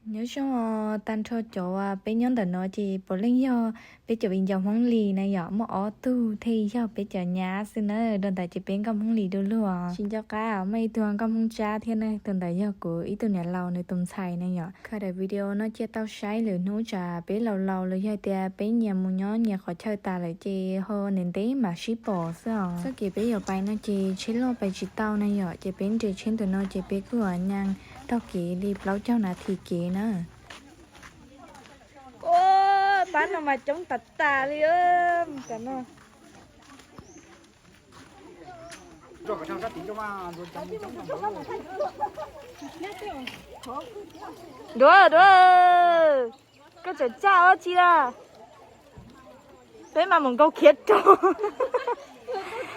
Nyob zoo os, tag nrho cov peb nyob ntawm no ces puav leej yog peb cov viv ncaus Hmoob Lis na yom, muaj ob tug thiaj yog peb cov nyab xwb na, rau ntawd ces peb nkauj Hmoob Lis du lug. Tsis nco qab muaj ib tug nkauj Hmoob Tsab thiab na, tus ntawd yog kuv ib tug niam laus nws tus ntxhais na yom. Khaws daim video no cia tau saib lwm hnub tsam peb laus laus los yog tias peb nyias mus nyob nyias qhov chaw tas lawm ces ho ntev ntev mam sib pom xwb os. Txoj kev peb yuav pais no ces tsheb loj pais tsis tau na yom, ces peb nres tsheb ntawm no ces peb kuj nyaj taug kev li plaub caug nas this kev na. Pab no mas coob tas tas li. Duav, Duav, koj tseem tsa ua tsi na? Peb mas mus nkaus khiav rau,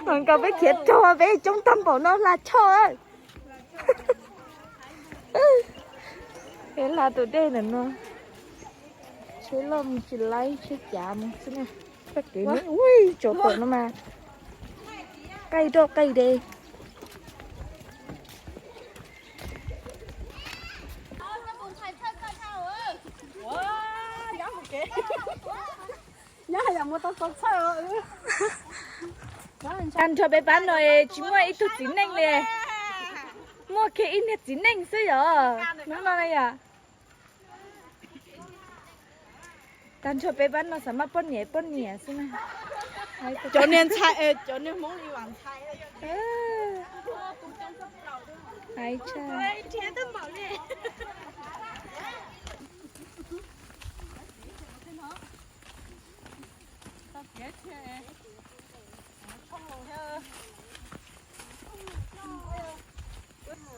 mus nkaus peb khiav rau, peb coob tag npaum no hla choj. Peb hla tus dej ntawm no, tsheb loj mus tsis laib, tsheb cav mus xwb na. Txoj kev ub, tsov tom no mas qaij roj qaij de. Tag nrho peb pab no tsis muaj ib tug txiv neej li, muaj kiag ib niag txiv neej xwb yom, hnub no na yom. Tag nrho peb pab no xav maj poj niam poj niam xwb na. Cov niag ntxhais, cov niag Hmoob li vam ntxhais. Hais tsa.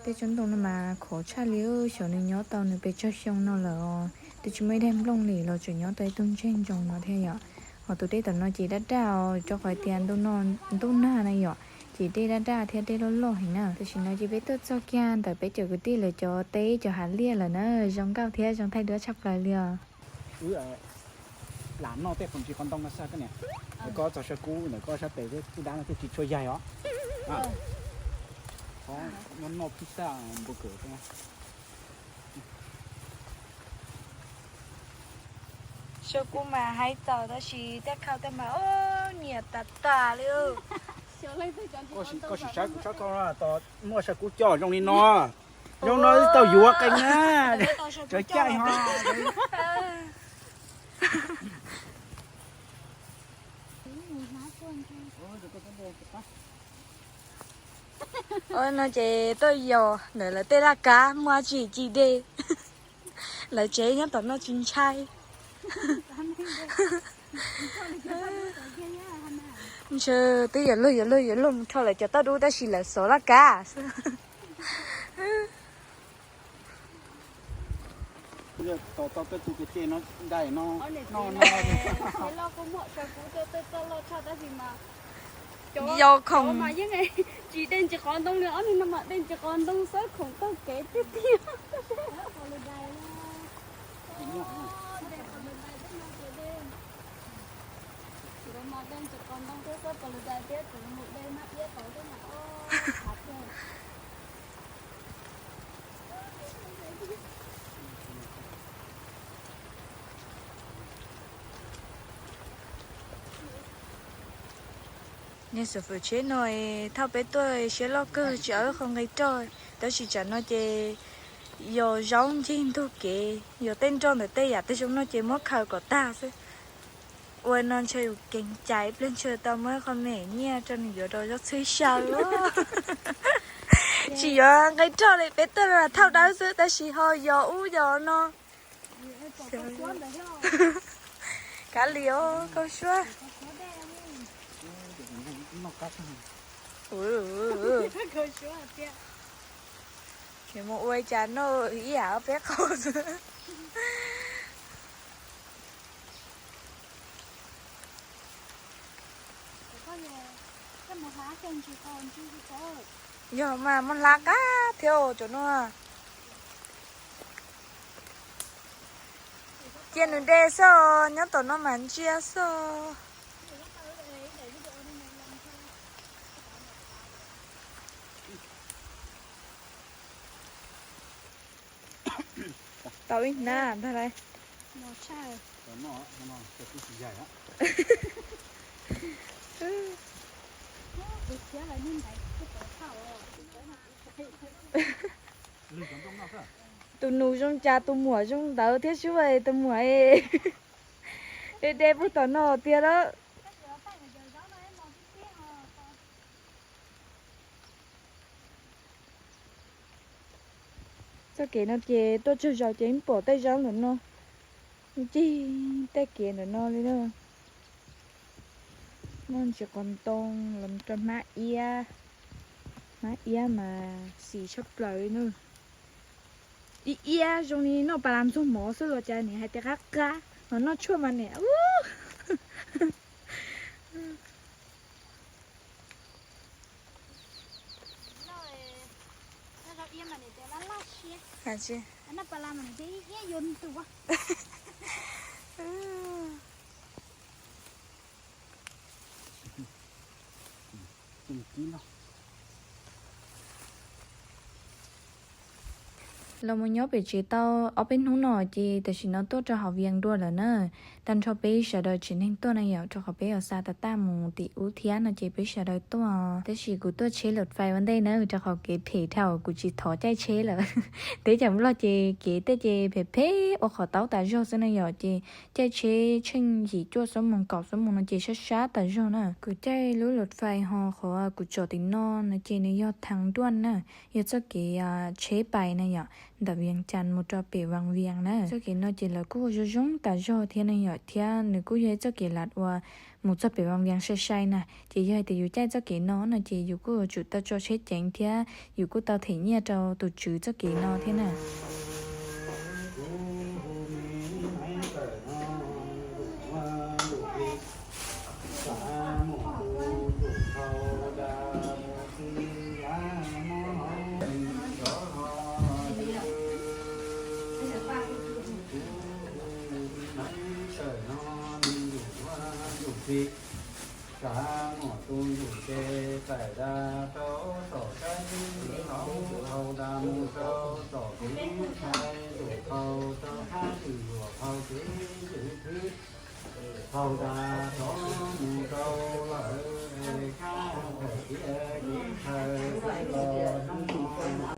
Tej tsob ntoo no mas khov tshaj li, xyov nws nyob tau nws pes tsawg xyoo no lawm os. Twb tsis muaj ib daig nplooj li los tseem nyob tau ib tug ntseg ntsoov no thiab yom. Ho tus dej tom no ces daj daj os, rau qhov tias ntuj nag na yom, ces dej daj daj thiab dej loj loj heev na. Tam sim no ces peb tuaj txog kiag ntawm peb cov kwv tij lawv cov teb cov hav liaj lawm na, zoo nkauj thiab zoo thaij duab tshaj plaws li os. Lam noj tej qhov ntsis qhov ntoo no xwb koj niam. Ntawm koj txog saw kub ntawm koj sab tes thiab kuj dab no thiaj tsis tshua yaig os. Noj noj pizza burger. Saw kub mas haib txaus tab sis tej khau tej mas nyiam tas tas li. Koj sim saib kuv tsob khau tos muaj saw kub coj zoo li no. Zoo no tau yuav qee na. Tsav caij ho. No ces tuaj yos ntawm lawv tej laj kab muaj tsis ci de. Lawv tsev nyob tom no tsis ntshai. Ntshe twb yuav luag yuav luag yuav luag mus rho lawv cov toj dub tab sis lawv xov laj kab xwb. Tau tau peb tus ke ce no dai no. Yog khoom mas yeej tsis de ntsis qos ntoo li, ob niag no mas de ntsis qos ntoo xwb khoom taug kev tiag tiag. Nkawd mas de ntsis qos ntoo thiab xwb pos lus dais thiab tseem mus de mab iab tau thiab mas. Niag xov fwm tsheb no thauj peb tuaj siab loj kawg, tsis awb qhov nqi roj, tab sis tsam no ces yos zaub ncig ntug kev, yos tej nroj ntawm tej yam tej zoo no ces muab khaws kom tag xwb. Ua no ntshe yus keev cai ib pliag ntshe tau muab qho me nyiaj rau nws yuav rau zaub txhwb xyaw. Tsis yuav nqi roj li, peb tuaj thauj dawb xwb tab sis ho yos ub yos no. Kav liam os koj suab. Mus ua cas noj ib yam ob peb qho xwb. Yog mas muaj hlab qab thiab cov no. Cia nws de xwb os, nyob tom no mas ntsia xwb os. Tau ib hnab ntag lauj. Tus nus zoo cas tus muam zoo ntawd thiab sub, tus muam de de puag tom no tiag lawm. Txoj kev no ces tuaj tsawg zaus ces yeej pom tej zaub ntawm no, cig tej kev ntawm no li na. Muaj ntsis qos ntoo los rau hmab iab, hmab iab mas xim tshaj plaws li na. Ib iab zoo li noj pas las ntxuag mov xwb los cas niam hais tias qab qab, ho noj tshuaj mas niam Los mus nyob pem tsev tau ob peb hnub no ces tam sim no tuaj rau hauv Vias dua lawm na. Tag nrho peb sawv daws tsev neeg tuaj na yom, rau qhov peb yuav xa tas tas mus tim ub thiab no ces peb sawv daws tuaj. Tab sis kuv tuaj tsheb lawm fais ua ntej na, rau qhov kev phem dhau kuv tsis thov caij tsheb lawm. Teb chaws Nplog ces kev tej ces phem phem ua qhov taub tas zog xwb na yom, ces caij tsheb tsheej yim cuaj xuab moos kaum xuab moos no ces sab sab tas zog na. Kuv caij lub lawm fais ho qhov kuv tsom tim no no ces nws yog thaj nruaj na, yog txoj kev tsheb pais na yom, ntawm Vias Cas mus rau pem Vas Vias na. Txoj kev no ces lawv kuj ua zoo zoo tas zog thiab na yom, thiab nws kuj yog ib txoj kev lam uas mus txog pem Vas Vias sai sai na. Ces yog hais tias yus caij txoj kev no no ces yus kuj yuav tsum tau tso tsheb ceev thiab yus kuj tau them nyiaj rau tus tswv txoj kev no thiab na. Tsav muam tus ntsuj ces txais da rau tom kab ywg hauv, hau da mus rau tom kev ntshai tus phau rau hab ntws luam phau kev ntws khwb, hau da rov mus rau